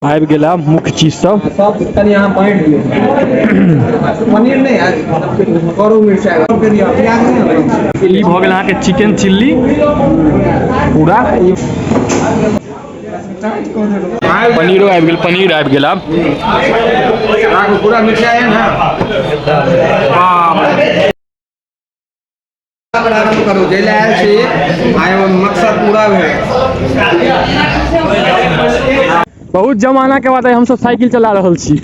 आबि गेला मुख्य चीज सब। सब कनि अहाँ बाँटि दियौ। पनीर नहि करू, मिरचाइ दियौ, प्याज नहि। ई भऽ गेल अहाँके चिकन चिल्ली पूरा। पनीरो आबि गेल, पनीर आबि गेल। आब पूरा मिरचाइ है ने। आराम करू, जे लए आयल छी आइ मकसद पूरा भेल। बहुत जमाना के बाद आइ हमसब साइकिल चला रहल छी।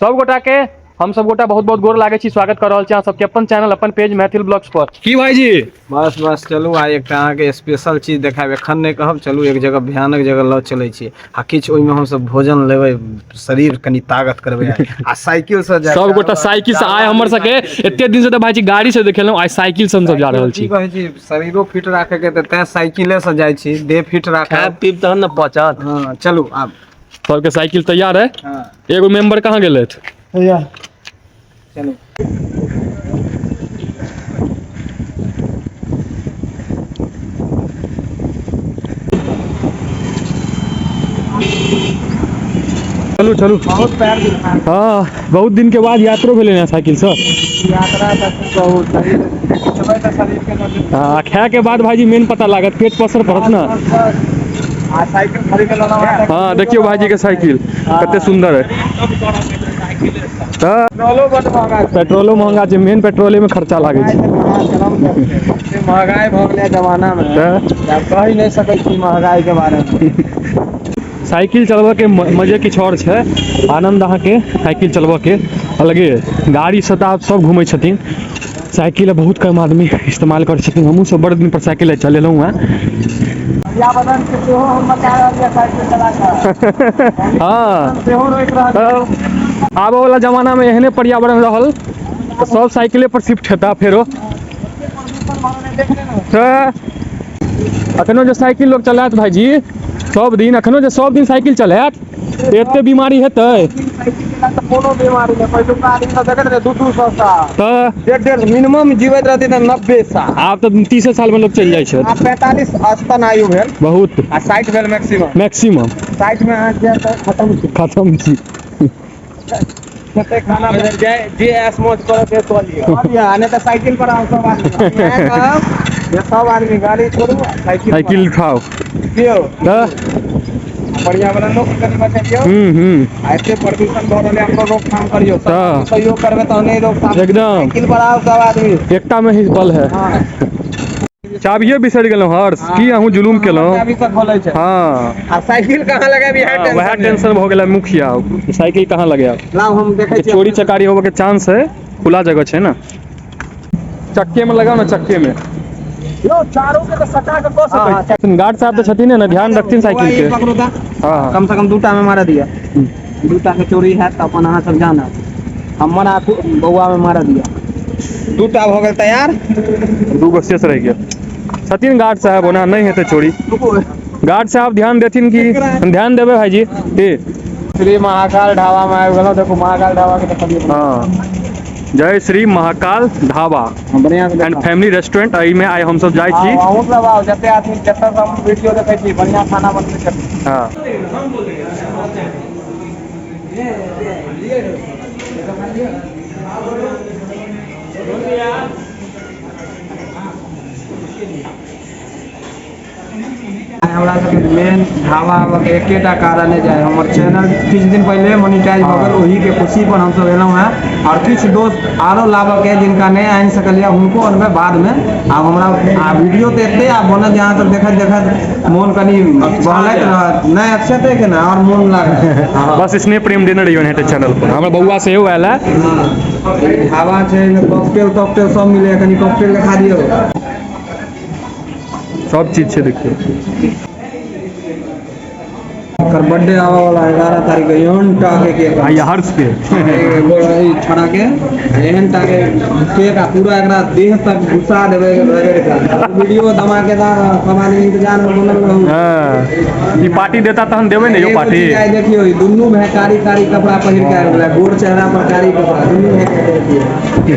सब गोटा के हम सब गोटा बहुत बहुत गोर लागै छी, स्वागत कर रहल छी अहाँ सबके अपन चैनल अपन पेज मैथिल ब्लॉग्स पर। की भाईजी? बस बस चलू, आइ एकटा अहाँके स्पेशल चीज देखायब। एखन नहि कहब, चलू एक जगह भयानक जगह लऽ चलै छी आ किछु ओहिमे हमसब भोजन लेबै, शरीर कनि ताकत करबै आ साइकिल से जायब। सब गोटा साइकिल से आइ हमर सबके एते दिन से तऽ भाईजी गाड़ी से देखेलहुँ, आइ साइकिल से हमसब जा रहल की छी। कहै छी, शरीरो फिट राखै के तऽ तैं साइकिले से जाइ छी, देह फिट राखब, खायब पीब तहन ने पचत। हँ चलू आब। सबके साइकिल तैयार है। हँ एगो मेंबर कहाँ गेलथि? चलू चलू चलू। बहुत पैर दुखा। हाँ, बहुत दिन के बाद यात्रो भेलै ने साइकिल से। यात्रा तऽ की कहू, शरीर खिचबै तऽ शरीर के तऽ हाँ, खाय के बाद भाईजी मेन पता लागत, पेट पसर पड़त ने। आ साइकिल खरीद के लेलहुँ हँ। हाँ देखियौ भाईजी के साइकिल कते सुंदर है। तऽ पेट्रोलो बड महगा छै। पेट्रोलो महंगा छै, मेन पेट्रोले में खर्चा लागै छै। महगाई भऽ गेलै जमाना मे, तऽ आब कहि नहि सकै छी महगाई के बारे मे। साइकिल चलबऽ के मजे किछु आओर छै, आनंद अहाँके साइकिल चलबऽ के अलगे। गाड़ी से तऽ आब सब घूमै छथिन, साइकिल बहुत कम आदमी इस्तेमाल करै छथिन। हमहूँ सब बड़ दिन पर साइकिल चलेलहुँ हेँ। पर्यावरण के सेहो हम बचा रहल छियै साइकिल चला कऽ। हाँ सेहो रोकि रहल। तऽ आबऽ वाला जमाना में एहने पर्यावरण रहल तऽ सब साइकिले पर शिफ्ट हेता फेरो। तऽ अखनो जे साइकिल लोग चलायत भाईजी सब दिन, अखनो जे सब दिन साइकिल चलायत तऽ एते बीमारी हेतै? साइकिल चला तऽ कोनो बीमारी नहि। पहिलुका आदमी सब देखैत रहे 200 साल, तऽ 150 मिनिमम जीवैत रहती तऽ 90 साल। आब तऽ 30 साल में लोग चलि जाइ छै। आब 45 अस्तन आयु भेल बहुत आ 60 भेल मैक्सिमम। मैक्सिमम 60 में अहाँ जायब तऽ खतम छी। खत्म छी। जते खाना जे ऐश मौज करऽ के कऽ लिअ। कऽ लिअ, आ नहि तऽ साइकिल पर आउ सब आदमी। इएह कहब जे सब आदमी गाड़ी छोड़ू आ साइकिल पर साइकिल उठाउ। दियौ। तऽ पर्यावरणो के कनि बचैयौ। हूँ आ एते प्रदूषण भऽ रहलै, ओकरो रोकथाम करियौ सब तऽ। आदमी। सहयोग करबै तहने रोकथाम। एकदम। साइकिल पर आउ सब आदमी। एकता में ही बल है। हँ। चाबिये बिसरि गेलहुँ हर्ष, की अहूँ जुलूम केलहुँ। चाबी सब खोलै छै। हाँ आ साइकिल कहाँ लगाबी है? हाँ, वएह टेंशन भऽ गेलै मुखिया, साइकिल कहाँ लगायब। लाउ, हम देखै छी। चोरी चकारी होबऽ के चांस है, खुला जगह छै ने। चक्के में लगाओ ने, चक्के में। यौ चारो के तऽ सटा के कऽ सकै छी। गार्ड साहब तऽ छथिन ने, ध्यान रखथिन साइकिल के। पकड़ू तऽ। हाँ। कम से कम दूटा में मारऽ दिअ। दूटा के चोरी हैत तऽ अपन अहाँ सब जानब। हमर आखू बौआ में मारऽ दिअ। दूटा भऽ गेल तैयार। दू गो शेष रहि गेल। छथिन गार्ड साहब, ओना नहि हेतै चोरी। गार्ड साहब ध्यान देथिन कि ध्यान देबै भाईजी की? श्री महाकाल ढाबा में आबि गेलहुँ। देखू महाकाल ढाबा के देखलियै। हाँ, जय श्री महाकाल ढाबा बढ़िआँ से एंड फैमिली रेस्टोरेंट, एहिमे आइ हमसब जाइ छी। अहूँ सब आउ, जते आदमी जतऽ सब हम वीडियो देखै छी, बढ़िआँ खाना बनबै छथिन। हाँ आइ हमरा सबके मेन ढाबा आबऽके एकेटा कारण है जे हमर चैनल किछु दिन पहिले मोनिटाइज भऽ गेल, ओहिके खुशी पर हमसब एलहुँ हेँ। आओर किछु दोस्त आरो लाबऽके है जिनका नहि आनि सकलियै, हुनको अनबै बादमे। आब हमरा आ वीडियो तऽ एते आब बनत जे अहाँ सब देखैत देखैत मोन कनि बहलैत रहत, नहि अक्षते के ने आओर मोन लागत। बस स्नेह प्रेम देने रहियो हेतै चैनल पर। हमर बौआ सेहो आयल है। ई ढाबा छै, एहिमे कॉकटेल तॉकटेल सब मिलैए, कनि कॉकटेल देखा दियौ। सब चीज छै देखियौ। ओकर बर्थडे आबऽ वाला 11 तारीख के, एहन टा के केक। आ हर्ष के ई छड़ा के एहन टा के केक आ पूरा एकरा देह तक घुसा देबै रगड़ के। वीडियो धमाकेदार, सब आदमी इंतजार में बनल रहू। हाँ, ई पार्टी देता तहन देबै ने यौ एगो पार्टी। चीज आइ देखियौ, ई दुनू भाई कारी कारी कपड़ा पहिर के आयल गेलै, गोर चेहरा पर कारी कपड़ा, दुनू भाई के देखियौ।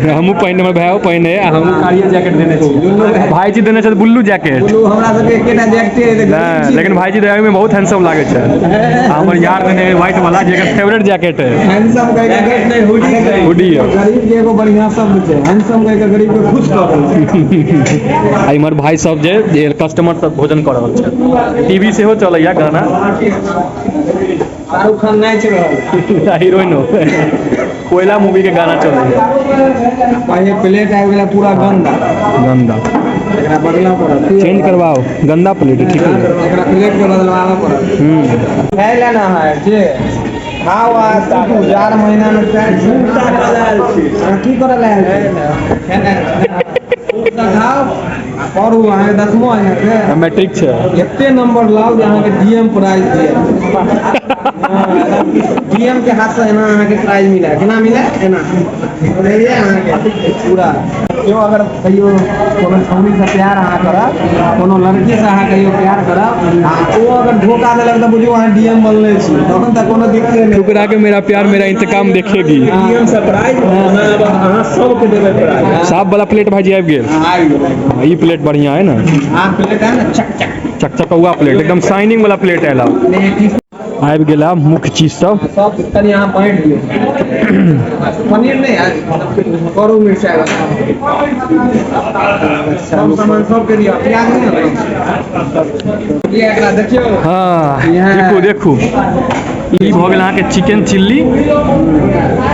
हमहूँ पहिने, हमर भाइयो पहिने आ हमहूँ कारिये जैकेट देने छी। दुनू भाई भाईजी देने छथि ब्लू जैकेट। दुनू हमरा सबके एकेटा जैकेटे है, तऽ गरीब नहि छी। लेकिन भाईजी देखै में बहुत हैंडसम लागै छै। आ हमर यार देने व्हाइट वाला, जेकर फेवरेट जैकेट है। हैंडसम कह के जैकेट नहि, हुडी छै। हुडी है। गरीब के एगो बढ़िया शब्द छै हैंडसम, कह के गरीब के खुश कऽ देलक। आ इम्हर भाई सब जे जे कस्टमर सब भोजन कऽ रहल छै, टीवी सेहो चलैया गाना। शाहरुख खान नाचि रहल। आ हीरोइनो कोयला मूवी के गाना चलैया। पहिले प्लेट आबि गेलै पूरा गंदा। गंदा। एकरा बदलऽ पड़त। चेंज करवाओ, गंदा प्लेट है, ठीक है। एकरा प्लेट के बदलवाबऽ पड़त। खाइ लए ने अहाँ आयल छी, खाउ आ सुतू। 4 महीना मे चारि अहाँ की करऽ लए आयल छी? खूबसँ खाउ आ पढ़ू। अहाँके दसमो है ने से? मैट्रिक छै। एते नंबर लाउ जे अहाँके डीएम प्राइज दिए, डीएम के हाथ से एना अहाँके प्राइज मिले। केना मिले? एना बुझलियै? अहाँके पूरा केओ अगर कहियो कोनो छौड़ीसँ प्यार अहाँ करब, कोनो लड़कीसँ अहाँ कहियो प्यार करब आ ओ अगर धोखा देलक, तऽ बुझियौ अहाँ डीएम बनले छी, तहन तऽ कोनो दिक्कते नहि। ठुकरा के मेरा प्यार मेरा इंतकाम देखेगी। डीएम से प्राइज अहाँ सबके देबै प्राइज। साफ वाला प्लेट भाईजी आबि गेल। आबि गेलै। हाँ, ई प्लेट बढ़िया है ने? आब प्लेट है ने चक चक। चकचकौआ प्लेट, एकदम शाइनिंग वाला प्लेट आयल। आबि गेल आब मुख्य चीज सब। सब कनि अहाँ बाँटि दियौ। पनीर नहि आयल, करू मिरचाइ वाला सब सामान सबके दिअ। प्याज नहि ने, एकरा देखियौ। हाँ। इएह। देखू देखू, ई भऽ गेल अहाँके चिकन चिल्ली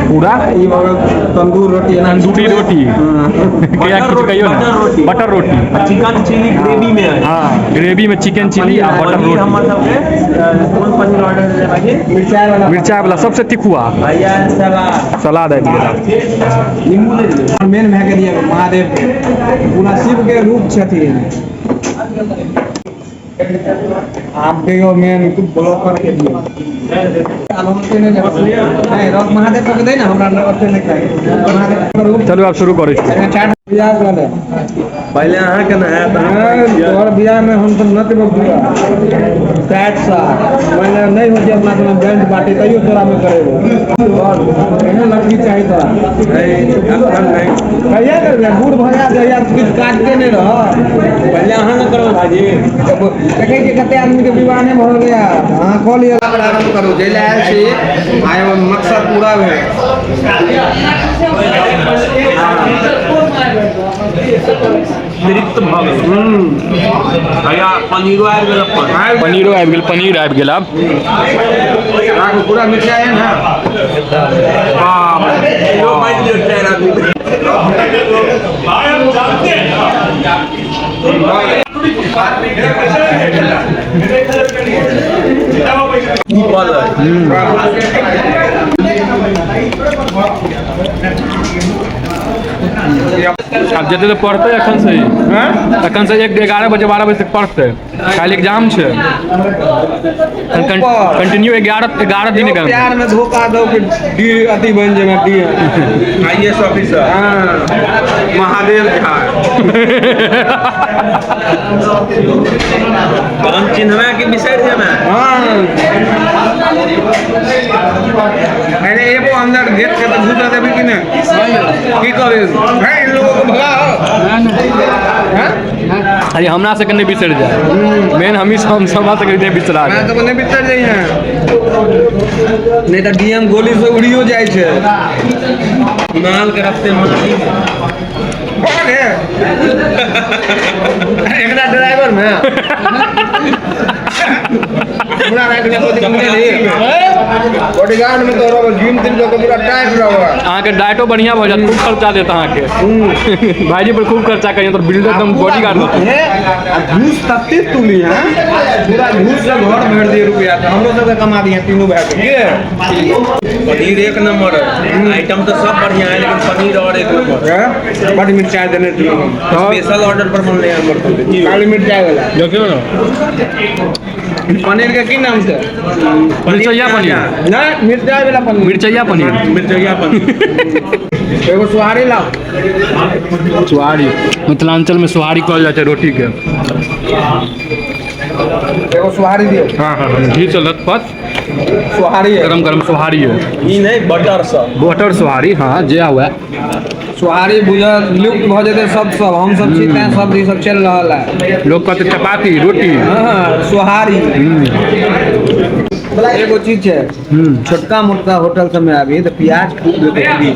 पूरा। ई भऽ गेल तंदूर रोटी एना। तंदूरी रोटी। हाँ। किया किछु कहियौ बटर ने। रोटी। बटर रोटी। चिकन चिली ग्रेवी में है। हाँ, ग्रेवी में चिकन चिली आ बटर पनीर रोटी। हमर सबके कोन पनीर ऑर्डर देले भाईजी? मिरचाइ वाला। मिरचाइ वाला सबसे तिखुआ। भैया, सलाद। सलाद आबि गेल आब। नींबू ले लियौ। मेन भए गेल ये महादेव के, पूरा शिव के रूप छथिन। आब दियौ मेन ब्लॉकर के दियौ। आब हम ओते नहि लेबै, नहि रख, महादेव सबके दे ने, हमरा ओते नहि खाइ महादेव के रूप। चलू, आब शुरू करै छी। चाट बियाह कऽ ले। पहिले अहाँके ने हैत अहाँ। तोहर बियाह में हम सब नचबो पूरा 60 साल। मानि नहि होइ छै अपना सबमे बैंड पार्टी, तैयो तोरा में करेबो। एहन लड़की चाही तोरा? एखन नहि। कहिया करबै? बूढ़ भऽ जा, जहिया किछु काजके नहि रह। पहिले अहाँ ने करबै भाईजी। देखै छियै कते आदमीके विवाह नहि भऽ गेलै। अहाँ कऽ लिअ, आराम करू। जै लए आयल छी आइ, ओ मकसद पूरा भेल। तृप्त भऽ गेल भैया। पनीरो आबि गेल अपन। पनीरो आबि गेल, पनीर आबि गेल आब। राखू, पूरा मिरचाइ है ने। बाप रे। पनीरो बाँटि लियौ चारि आदमी। की पल आब जते तऽ पढ़तै एखन से ही, एखन से एक 11 बजे 12 बजे तक पढ़तै। काल्हि एग्जाम छै। कंटिन्यू 11 11 दिन यौ, एग्जाम। प्यार में धोखा दो कि डी अथी बन जेबै डी। आईएएस ऑफिसर हाँ, महादेव झा। तहन चिन्हबै कि बिसरि जेबै? हाँ, अरे एगो अंदर गेट के तऽ घुस देबी कि नहि? की कहबी है इन लोगों को भगाओ, हैं? अरे, हमरा सबके नहि बिसरि जाए, मेन हमी हम हमरा सबके नहि बिसरा मैं जाए। तऽ नहि बिसरि जाइए, नहि तऽ डीएम गोली से उड़ियो जाइ छै। कुणाल के रखते माटी में। कौन है एकरा ड्राइवर में पूरा राखि ले। बॉडीगार्ड में तो रहो, जिम तिम के पूरा टाइट रहो। अहाँके डाइटो बढ़िया भऽ जायत, खूब खर्चा देत अहाँके। भाईजी पर खूब खर्चा करिए तो बिल्डर एकदम बॉडी गार्ड होते। हे, आ घूस तते तुली है, पूरा घूस से घर भर दिए रुपया, तो हमरो सबके कमा दिए तीनों भाई के। पनीर एक नंबर है। आइटम तो सब बढ़िया है, लेकिन पनीर और एक नंबर। है? बड मिरचाई देने छियै हम। स्पेशल ऑर्डर पर बनले हमर सबके। काली मिरचाई वाला। देखियौ ने। पनीर के की नाम छै? मिरचैया पनीर। नहीं, मिर्चाई वाला पनीर। मिरचैया पनीर। मिर्चैया पनीर। एगो सुहारी लाओ। सुहारी, मिथिलांचल में सुहारी कहल जाइ छै रोटी के। एगो सुहारी दियौ। हाँ हाँ, घी से लथपथ सुहारी है। गरम गरम सुहारी है। ई नहीं, बटर सा। बटर सुहारी, हाँ, जे हुआ। सुहारी बुझल लुप्त भऽ जेतै सब, सब हम सब छी तैं सब ई सब चलि रहल है। लोग कहते चपाती रोटी। हाँ, सुहारी। एगो चीज छै, छोटका मोटका होटल सब में आबी तऽ प्याज खूब देतै फ्री,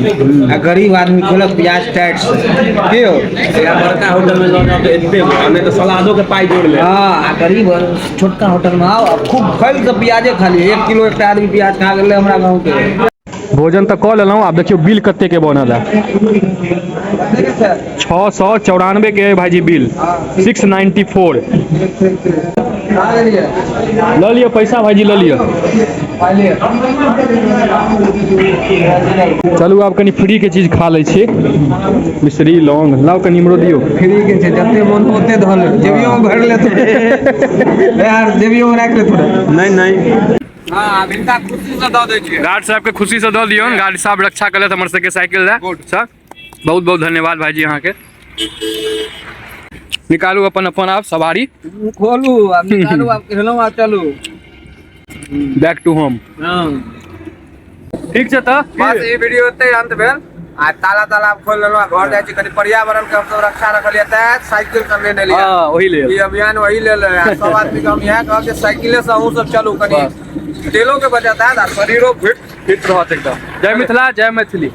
आ गरीब आदमी खेलक प्याज टाइट से की हो। या बड़का होटल में लऽ जाओ तऽ एतबे गो, आ नहीं तऽ सलादो के पाई जोड़ ले। हाँ, आ गरीब छोटका होटल में आओ आ खूब फैल से प्याजे खा लियै। 1 किलो एकटा आदमी प्याज खा गेलै हमरा गाँव के। भोजन तऽ कऽ लेलहुँ, आब देखियौ बिल कते के बनल है। 694 के है भाईजी बिल, 694। खा गेलियै? लऽ लिअ पैसा भाईजी, लऽ लिअ। खा लिअ। चलू, आब कनि फ्री के चीज खा लै छी। मिश्री लौंग लाउ, कनि इमरो दियौ। फ्री के छै, जते मन ओते धऽ ले, जेबियो में भरि ले थोड़े यार, जेबियो में राखि ले थोड़े। नहीं नहीं। हाँ, आब हिनका खुशी से दऽ दै छियै। गार्ड साहब के खुशी से दऽ दियौन। गार्ड साहब रक्षा कलत हमर सबके साइकिल लए। सर, बहुत बहुत धन्यवाद भाईजी अहाँके। निकालू अपन अपन आब सवारी। खोलू आब, निकालू आब, खेलहुँ आ चलू। Back to home. ठीक छै तऽ। बस, ई वीडियो एते अंत भेल आ ताला ताला खोल लेलहुँ आ घर जाइ छी। कनि पर्यावरण के हमसब रक्षा रखलियै तैं साइकिल सब लेने लियै। हाँ, ओही लेल। ई अभियान वही लेल है। आ सब आदमी के हम इएह कहब जे साइकिले से अहूँ सब चलू, कनि तेलो के बचत हैत आ शरीरो फिट फिट रहत एकदम। जय मिथिला, जय मैथिली।